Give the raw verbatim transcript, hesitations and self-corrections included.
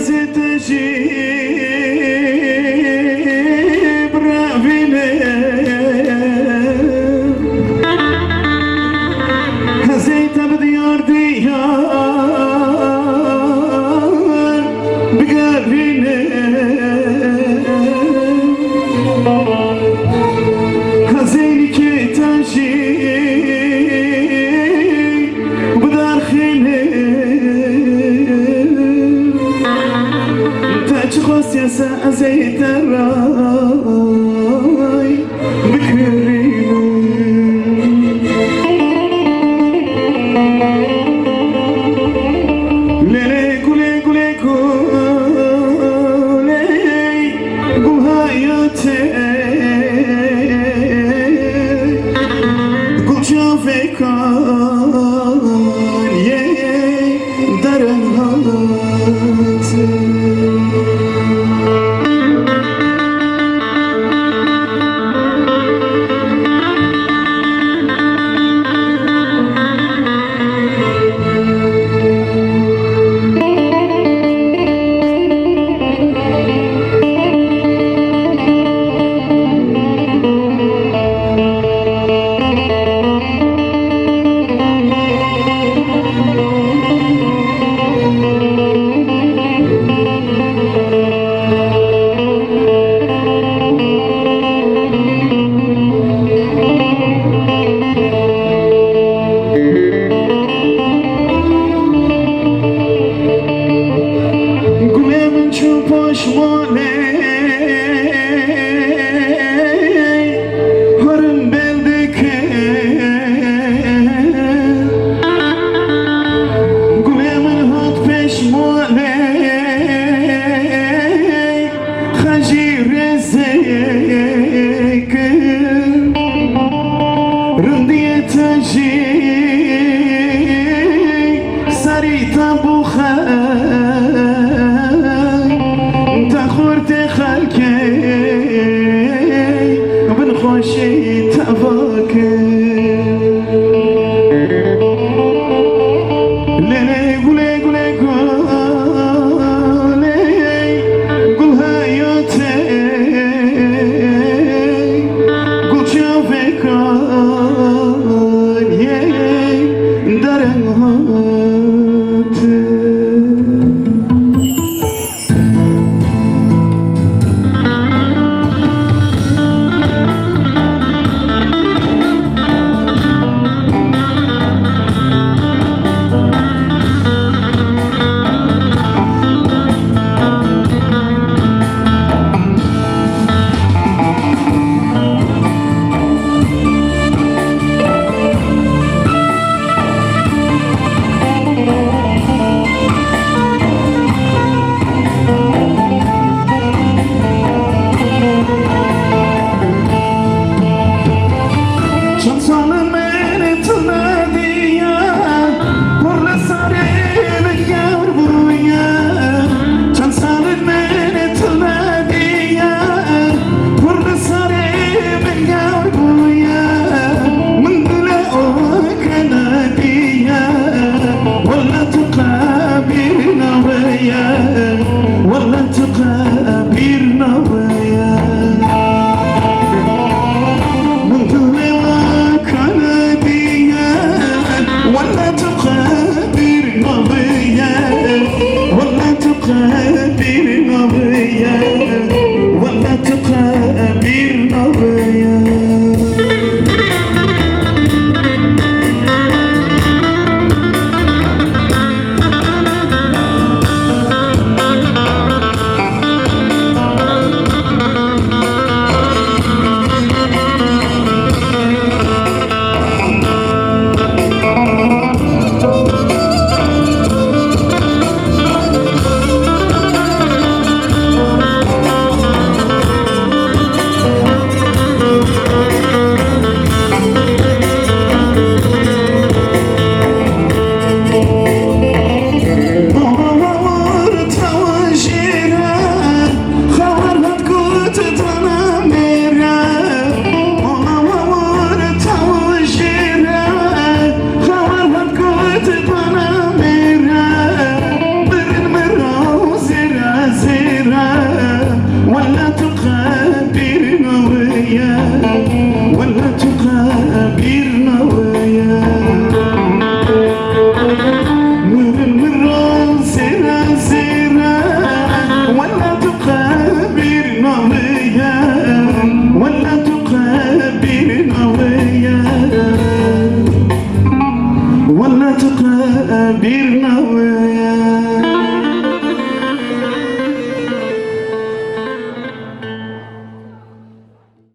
Te jî birevîne. Hezê te bi diyar diyar bigerîne. Hezê nîkê te jî bidarxîne. Te çi xwestiye se ez ê te ray bikirînim. Lê lê gulê gulê gulê gul hayatê. Gul çavê Kaniyê dereng hat. Gulê min çû poşmanê, herin bel dike. Gulê min hat peşmanê, xejî rêzeke. Rindiyê te jî serî te bûxe, te xurtê xelkê bin xweşî te vake. Lê lê gulê gulê gulê gul hayatê. Gul çavê Kaniyê dereng hat. Çend sal in min tu nediye, pir li serê min gewr bûye. Çend sal in min tu nediye, pir li serê min gewr bûye. Min dilê oke nediye, wele tu qe bîr nabe ye. Wele tu qe bîr nabe ye. Min dilê we kane diye. Wele tu qe bîr nabe ye. Wele tu qe bîr nabe ye. Wele tu qe bîr nabe ye. Wela tu qebîr nawe ye. Mirin min ra zêre zêre. Wela tu qebîr nawe ye. Wela tu qebîr nawe ye. Wela tu qebîr nawe